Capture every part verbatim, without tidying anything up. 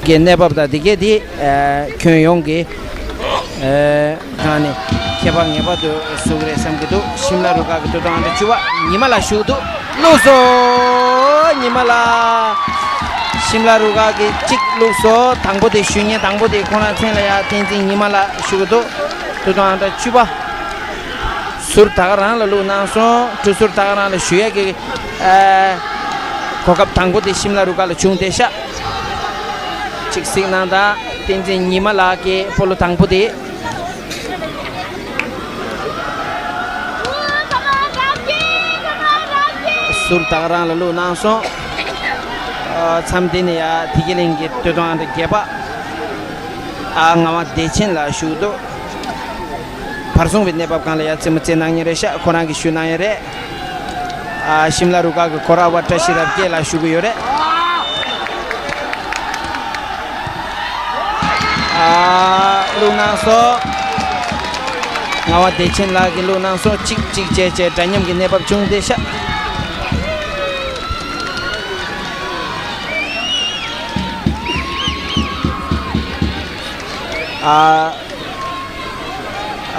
གི་གནས་བབ་དང་དེ་གས་དེ་ཨ་ཁྱོན་ཡོངས་ཀྱི་ཨ་ཁང་ནས་ཁྱད་པར་ངེས་པར་དུ་བཟོ་གི་རེད་བསམ་གྱི་འདུག་ཤིམ་ལ་རུ་ཁག་གི་ཏོ་ཏོ་ཨང་གྲངས་བཅུ་པ་ཉི་མ་ལགས་ཞུགས་འདུག་བླུགས་སོ། ཉི་མ་ལགས། ཤིམ་ལ་རུ་ཁག་གིས་གཅིག་བླུགས་སོ། དང་པོ་དེ་ཞུ་མཁན་དང་པོ་དེ་ཁོ་རང་མཚན་ལ་ཡ་བསྟན་འཛིན་ཉི་མ་ལགས་ཞུ་གི་འདུག་ཏོ་ཏོ་ཨང་གྲངས་བཅུ་པ། ཟུར་ད་ག་རང་ལ་བླུགས་གནང་སོང་། གྲུ་ཟུར་ད་ག་རང་ལ་ཞུ་ཡས་ཀྱི་ཨ་གོ་སྐབས་དང་པོ་དེ་ཤིམ་ལ་རུ་ཁག་ལ་བྱུང་བསྡད་ཤག་གཅིག་གཟིགས་གནང་དང་། བསྟན་འཛིན་ཉི་མ་ལགས་ཀྱི་སྤོ་ལོ་དང་པོ་དེ། ཟུར་ད་ག་རང་ལ་བླུགས་གནང་སོང་། ཨ་མཚམས་འདི་ནས་ཡ་བདེ་སྐྱིད་གླིང་གི་སྟོད་ཐོང་ཨང་གྲངས་བརྒྱད་པ། ཨ་ངག་དབང་བདེ་ཆེན་ལགས་ཞུགས་འདུག་བར་སོང་བའི་གནས་བབ་སྒང་ལ་ཡ་རྩེད་མོ་རྩེ་གནང་མཁན་རེད་ཤག་ཁོ་རང་གིས་ཞུ་གནང་ཡས་རེད། ཨ་ཤིམ་ལ་རུ་ཁག་གི་གོ་ར་བ་བཀྲ་ཤིས་རབ་རྒྱས་ལགས་ཞུ་གི་ཡོད་རེད། ཨ་བླུགས་གནང་སོང་། ངག་དབང་བདེ་ཆེན་ལགས་ཀྱིས་བླུགས་གནང་སོང་། གཅིག་གཅིག་བྱས་བྱས་འདྲ་མཉམ་གྱི་གནས་བབ་བྱུང་བསྡད་ཤག་ཨ་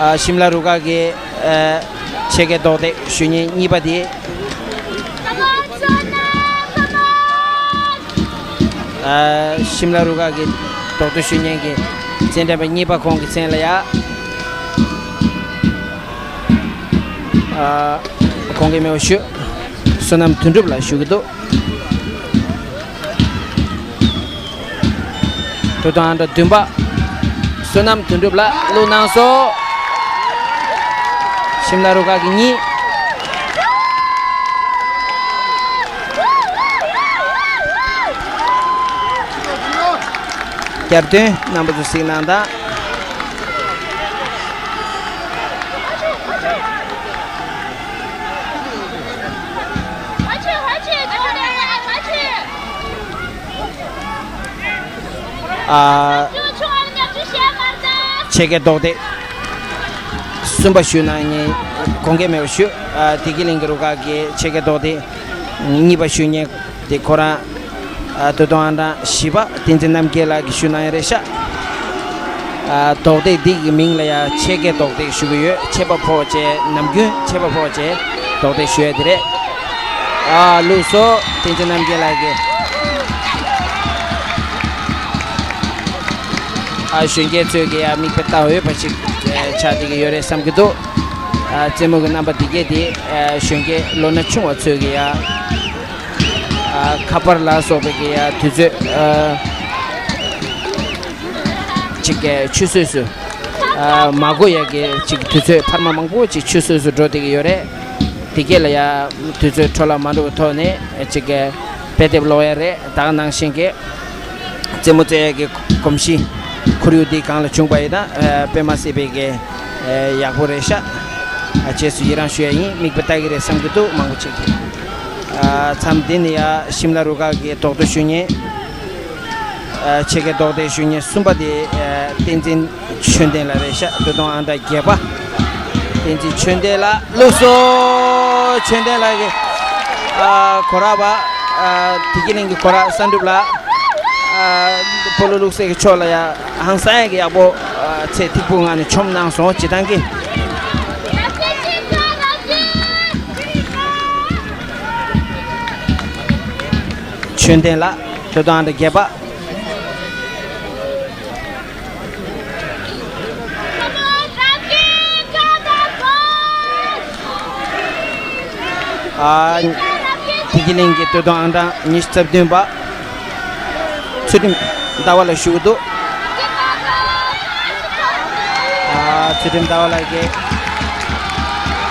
ཨ་ཤིམ་ལ་རུ་ཁག་གི་ཨ་ཕྱེད་ཀའི་རྡོག་རྡེག་ཞུ་མཁན་གཉིས་པ་དེ། ཨ་ཤིམ་ལ་རུ་ཁག་གི་རྡོག་རྡེག་ཞུ་མཁན་གྱི་རྩེད་འགྲན་པ་གཉིས་པ་ཁོང་གི་མཚན་ལ་ཡ། ཨ་ཁོང་གི་མེས་པོ་ཞུ་བསོད་ནམས་དོན་གྲུབ་ལགས་ཞུ་གི་འདུག་ཏོ་ཏོ་ཨང་གྲངས་བདུན་པ། བསོད་ནམས་དོན་གྲུབ་ལགས་བླུགས་གནང་སོང་། ཤིམ་ལ་རུ་ཁག་གི་གཉིས། བསྐྱར་ཟློས་རྣམ་པ་ཚོ་གཟིགས་གནང་དང་། ཨ་ཕྱེད་ཀའི་རྡོག་རྡེག་གསུམ་པ་ཞུ་གནང་མཁན་དགོངས་འགལ་མེད་པ་ཞུ། ཨ་བདེ་སྐྱིད་གླིང་གི་རུ་ཁག་གི་ཕྱེད་ཀའི་རྡོག་རྡེག་གཉིས་པ་ཞུ་མཁན་དེ་ཁོ་རང་ཨ་ཏོ་ཏོ་ཨང་གྲངས་བཞི་པ་བསྟན་འཛིན་རྣམ་རྒྱལ་ལགས་ཀྱིས་ཞུ་གནང་ཡས་རེད་ཤག་ཨ་རྡོག་རྡེག་འདི་གི་མིང་ལ་ཡ་ཕྱེད་ཀའི་རྡོག་རྡེག་ཞུ་གི་ཡོད། ཕྱེད་པ་ཕོག་བྱས་ནམ་རྒྱུན་ཕྱེད་པ་ཕོག་བྱས་རྡོག་རྡེག་ཞུ་ཡས་དེ་རེད། ཨ་བླུགས་སོང་བསྟན་འཛིན་རྣམ་རྒྱལ་ལགས་ཀྱིས། ཨ་གཞོན་སྐྱེས་ཚོས་ཀྱི་ཡ་མིག་དཔེ་ལྟ་འོས་པ་ཞིག་ཨ་ཆགས་བསྡད་ཀྱི་ཡོད་རེད་བསམ་གྱི་འདུག་ཨ་རྩེད་མོ་གི་རྣམ་པ་འདི་གས་དེ་ཨ་གཞོན་སྐྱེས་ལོ་ན་ཆུང་བ་ཚོས་ཀྱི་ཡ་ཨ་ཁ་པར་ལ་སོགས་པའི་ཀྱི་ཡ་དུས་ཚོད་ཨ་ཅིག་གི་ཆུད་ཟོས་སུ་ཨ་མ་གོ་ཡ་གི་ཅིག་དུས་ཚོད་འཕར་མ་མང་པོ་ཅིག་ཆུད་ཟོས་སུ་འགྲོ་བསྡད་ཀྱི་ཡོད་རེད། འདི་གས་ལ་ཡ་དུས་ཚོད་འཕྲོ་བརླག་མ་འགྲོ་བའི་ཐོག་ནས་ཅིག་གི་དཔེ་དེབ་ཀློག་ཡ་རེད། ད་ག་ནང་བཞིན་གྱི་རྩེད་མོ་རྩེ་ཡ་གི་གོམས་གཤིས་ཁོར་ཡུག་འདི་གང་ལ་བྱུང་པ་ཡིན་ན་ཨ་དཔེ་མ་སྲིད་པའི་གི་ཨ་ཡག་པོ་རེད་ཤག་ཨ་རྗེས་སུ་ཡི་རང་ཞུ་ཡ་ཡིན། མིག་དཔེ་ལྟ་གི་རེད་བསམ་གྱི་འདུག་མང་པོ་ཅིག་གིས། ཨ་མཚམས་འདི་ནས་ཡ་ཤིམ་ལ་རུ་ཁག་གི་རྡོག་རྡེག་ཞུ་མཁན། ཨ་ཕྱེད་ཀའི་རྡོག་རྡེག་ཞུ་མཁན་གསུམ་པ་དེ་ཨ་བསྟན་འཛིན་ཆོས་ལྡན་ལགས་རེད་ཤག་ཏོ་ཏོ་ཨང་གྲངས་བརྒྱད་པ། བསྟན་འཛིན་ཆོས་ལྡན་ལགས་བླུགས་སོང་། ཆོས་ལྡན་ལགས་ཀྱི་ཨ་གོ་ར་བ་ཨ་བདེ་སྐྱིད་གླིང་གི་གོ་ར་བསམ་གྲུབ་ལགས་ཨ་སྤོ་ལོ་བླུགས་སའི་གི་ཕྱོགས་ལ་ཡ་ཧང་སང་ཡ་གི་ཡག་པོ་ཨ་ཚད་ཐིག་པོ་ངང་ནས་མཆོངས་གནང་སོང་། སྤྱིར་བཏང་གི་ཆོས་ལྡན་ལགས་ཏོ་ཏོ་ཨང་གྲངས་བརྒྱད་པ། ཨ་བདེ་སྐྱིད་གླིང་གི་སྟོད་ཐོག་ཨང་གྲངས་ཉི་ཤུ་རྩ་བདུན་པ། ཚུལ་ཁྲིམས་ཟླ་བ་ལགས་ཞུ་གི་འདུག་ཨ་ཚུལ་ཁྲིམས་ཟླ་བ་ལགས་ཀྱིས་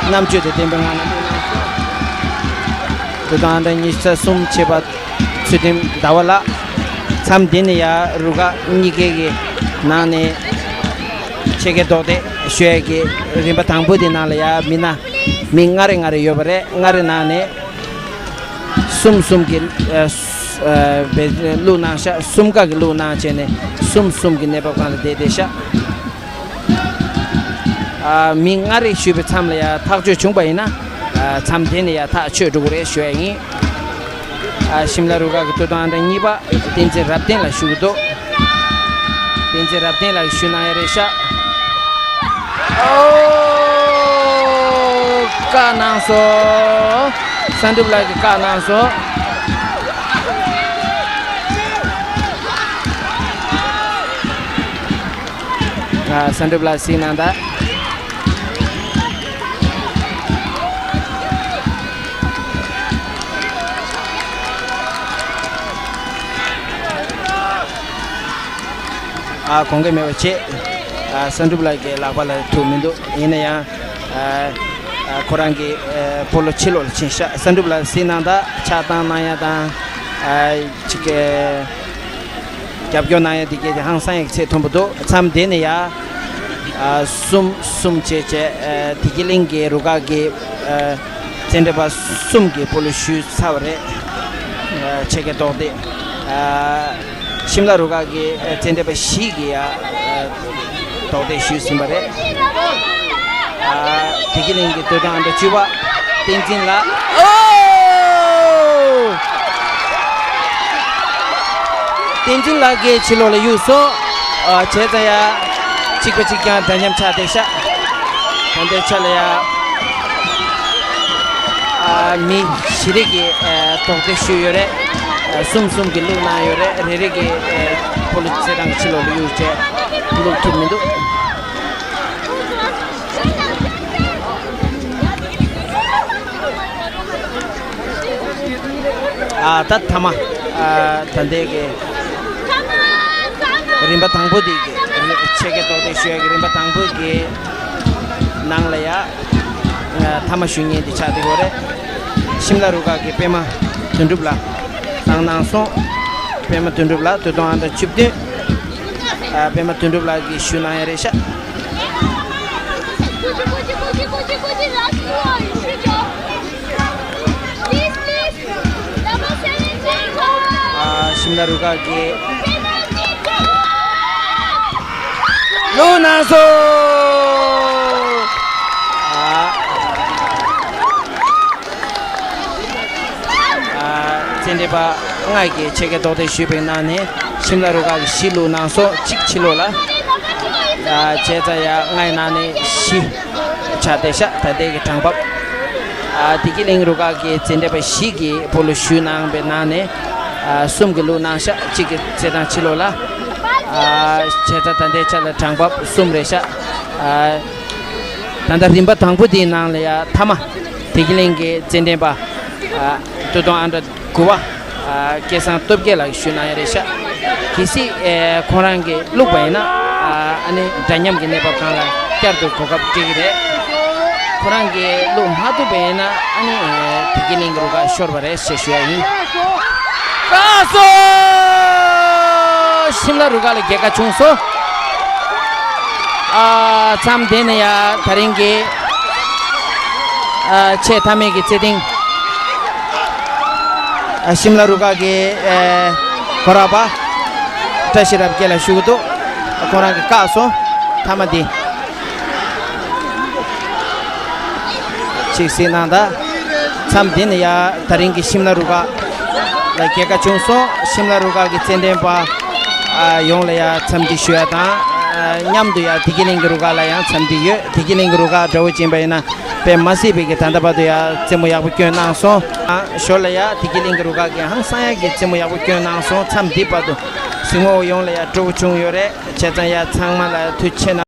རྣམ་དཔྱོད་དང་ལྡན་པའི་ངང་ནས་སྟོད་ཐོག་ཨང་གྲངས་ཉི་ཤུ་རྩ་གསུམ་བྱས་པ། ཚུལ་ཁྲིམས་ཟླ་བ་ལགས། མཚམས་འདི་ནས་ཡ་རུ་ཁག་གཉིས་ཀའི་གི་ནང་ནས་ཕྱེད་ཀའི་རྡོག་རྡེག་ཞུ་ཡས་ཀྱི་རིམ་པ་དང་པོ་དེ་ནང་ལ་ཡ་མི་སྣ་མི་ལྔ་རེ་ལྔ་རེ་ཡོད་པ་རེད། ལྔ་རེ་ནང་ནས་གསུམ་གསུམ་གྱི་ཨ་ཨ་བླུགས་གནང་ཤག་གསུམ་ཀ་གི་བླུགས་གནང་བྱས་ནས་གསུམ་གསུམ་གྱི་གནས་བབ་སྒང་ལ་བསྡད་བསྡད་ཤག་ཨ་མི་ལྔ་རེ་ཞུས་པའི་མཚམས་ལ་ཡ་ཐག་གཅོད་བྱུང་པ་ཡིན་ན། མཚམས་དེ་ནས་ཡར་ཐག་ཆོད་འགྲོ་གི་རེད་ཞུ་ཡ་ཡིན། ཨ་ཤིམ་ལ་རུ་ཁག་གི་ཏུའུ་ཏོང་ཨན་ཏྲ་གཉིས་པ་བསྟན་འཛིན་རབ་བརྟན་ལགས་ཞུ་གི་འདུག་བསྟན་འཛིན་རབ་བརྟན་ལགས་ཞུ་གནང་ཡ་རེད་ཤག་ཨོ། བཀག་གནང་སོང་། བསམ་གྲུབ་ལགས་ཀྱིས་བཀག་གནང་སོང་། ཨ་བསམ་གྲུབ་ལགས་གཟིགས་གནང་དང་། ཨ་དགོངས་འགལ་མེད་པ་བྱེད། ཨ་བསམ་གྲུབ་ལགས་ཀྱི་ལག་པ་ལ་ཐུག་མི་འདུག་ཡིན་ན་ཡང་ཨ་ཨ་ཁོ་རང་གི་ཨ་སྤོ་ལོ་ཕྱི་ལོགས་ལ་ཕྱིན་ཤག་བསམ་གྲུབ་ལགས་གཟིགས་གནང་དང་། ཆགས་སྡང་གནང་ཡ་དང་། ཨ་ཅིག་ཨ་རྒྱབ་སྐྱོར་གནང་ཡ་དེ་གས་དེ་ཧང་སང་ཡ་གི་ཚད་མཐོན་པོ་འདུག་མཚམས་དེ་ནས་ཡ་ཨ་གསུམ་གསུམ་བྱས་བྱས་ཨ་བདེ་སྐྱིད་གླིང་གི་རུ་ཁག་གི་ཨ་རྩེད་འགྲན་པ་གསུམ་གྱིས་སྤོ་ལོ་གཞུས་ཚར་བ་རེད། ཨ་ཕྱེད་ཀའི་རྡོག་རྡེག་ཨ་ཤིམ་ལ་རུ་ཁག་གི་ཨ་རྩེད་འགྲན་པ་བཞི་གིས་ཡ་ཨ་རྡོག་རྡེག་གཞུས་ཟིན་པ་རེད། ཨ་བདེ་སྐྱིད་གླིང་གི་ཏུའུ་ཏོང་ཨན་ཏྲ་བཅུ་པ་བསྟན་འཛིན་ལགས། ཨོ། བསྟན་འཛིན་ལགས་ཀྱིས་ཕྱི་ལོགས་ལ་གཡུགས་སོང་། ཨ་བྱས་ཙང་ཡ་གཅིག་པ་གཅིག་རྐྱང་འདྲ་མཉམ་ཆགས་བསྡད་ཤག་ད་ལྟའི་ཆ་ལ་ཡ་ཨ་མི་བཞི་རེ་གིས་ཨ་རྡོག་རྡེག་གཞུས་ཡོད་རེད། ཨ་གསུམ་གསུམ་གྱིས་བླུགས་གནང་ཡོད་རེད། རེ་རེ་གིས་ཨ་སྤོ་ལོ་རྩེད་ཐང་གི་ཕྱི་ལོགས་ལ་གཡུགས་བྱས་བླུགས་ཐུབ་མི་འདུག་ཨ་ད་མཐའ་མ་ཨ་ད་ལྟའི་གི་རིམ་པ་དང་པོ་དེ་གི་ཕྱེད་ཀའི་རྡོག་རྡེག་གཞུ་ཡ་གི་རིམ་པ་དང་པོ་གི་ནང་ལ་ཡ་ཨ་མཐའ་མ་གཞུ་མཁན་དེ་ཆགས་བསྡད་ཡོད་རེད། ཤིམ་ལ་རུ་ཁག་གི་པད་མ་དོན་གྲུབ་ལགས་བཏང་གནང་སོང་། པད་མ་དོན་གྲུབ་ལགས་ཏུའུ་ཏོང་ཨན་ཏྲ་བཅུ་བདུན། ཨ་པད་མ་དོན་གྲུབ་ལགས་ཀྱིས་གཞུ་གནང་ཡ་རེད་ཤག་ཨ་ཤིམ་ལ་རུ་ཁག་གིས་བླུགས་གནང་སོང་། ཨ་ཨ་རྩེད་འགྲན་པ་ལྔ་གིས་ཕྱེད་ཀའི་རྡོག་རྡེག་གཞུས་པའི་ནང་ནས་ཤིམ་ལ་རུ་ཁག་གིས་བཞི་བླུགས་གནང་སོང་། གཅིག་ཕྱི་ལོགས་ལ། ཨ་བྱས་ཙང་ཡ་ལྔའི་ནང་ནས་བཞི་ཆགས་བསྡད་ཤག་ད་ལྟའི་གི་གྲངས་བབ། ཨ་བདེ་སྐྱིད་གླིང་རུ་ཁག་གི་རྩེད་འགྲན་པ་བཞི་གིས་སྤོ་ལོ་གཞུས་གནང་བའི་ནང་ནས་ཨ་གསུམ་གྱིས་བླུགས་གནང་ཤག་གཅིག་གི་རྩེད་ཐང་ཕྱི་ལོགས་ལ། ཨ་བྱས་ཙང་ད་ལྟའི་ཆ་ལ་གྲངས་བབ་གསུམ་རེད་ཤག་ཨ་ད་ལྟ་རིམ་པ་དང་པོ་དེའི་ནང་ལ་ཡ་མཐའ་མ་བདེ་སྐྱིད་གླིང་གི་རྩེད་འགྲན་པ་ཨ་ཏུའུ་ཏོང་ཨན་ཏྲ་དགུ་པ་ཨ་སྐལ་བཟང་སྟོབས་རྒྱལ་ལགས་ཞུ་གནང་ཡ་རེད་ཤག་གལ་སྲིད་ཨེ་ཁོང་རང་གིས་བླུགས་པ་ཡིན་ན་ཨ་ཨ་ནི་འདྲ་མཉམ་གྱི་གནས་བབ་སྒང་ལ་བསྐྱར་དུ་གོ་སྐབས་སྤྲད་ཀྱི་རེད། ཁོ་རང་གིས་བླུགས་མ་ཐུབ་པ་ཡིན་ན་ཨ་ནི་ཨེ་བདེ་སྐྱིད་གླིང་གི་རུ་ཁག་ཤོར་བ་རེད་ཞེས་ཞུ་ཡ་ཡིན། བཀག་སོང་། ཤིམ་ལ་རུ་ཁག་ལ་རྒྱལ་ཁ་བྱུང་སོང་། ཨ་མཚམས་དེ་ནས་ཡ་ད་རིང་གི་ཨ་ཆེས་མཐའ་མའི་གི་རྩེད་ཐེངས་ཨ་ཤིམ་ལ་རུ་ཁག་གི་ཨ་གོ་ར་པ་བཀྲ་ཤིས་རབ་རྒྱས་ལ་ཞུ་གི་འདུག་ཁོ་རང་གིས་བཀག་སོང་། མཐའ་མ་དེ། ཅིག་གཟིགས་གནང་དང་། མཚམས་འདི་ནས་ཡ་ད་རིང་གི་ཤིམ་ལ་རུ་ཁག་ལ་རྒྱལ་ཁ་བྱུང་སོང་། ཤིམ་ལ་རུ་ཁག་གི་རྩེད་འགྲན་པ་ཨ་ཡོངས་ལ་ཡ་འཚམས་འདྲི་ཞུ་ཡ་དང་། ཨ་མཉམ་དུ་ཡ་བདེ་སྐྱིད་གླིང་གི་རུ་ཁག་ལ་ཡང་འཚམས་འདྲི་ཡོད། བདེ་སྐྱིད་གླིང་གི་རུ་ཁག་འདྲ་བོ་ཅིག་ཡིན་པ་ཡིན་ན་དཔེ་མ་སྲིད་པའི་གི་ད་ལྟ་བར་དུ་ཡ་རྩེད་མོ་ཡག་པོ་སྐྱོན་གནང་སོང་། ཨ་ཞོར་ལ་ཡ་བདེ་སྐྱིད་གླིང་གི་རུ་ཁག་གིས་ཧང་སང་ཡ་གི་རྩེད་མོ་ཡག་པོ་སྐྱོན་གནང་སོང་། མཚམས་འདི་བར་དུ་གཟིགས་མོ་ཡོངས་ལ་ཡ་སྤྲོ་པོ་བྱུང་ཡོད་རེད། བྱས་ཙང་ཡ་ཚང་མ་ལ་ཐུགས་རྗེ་ཆེ་གནང་།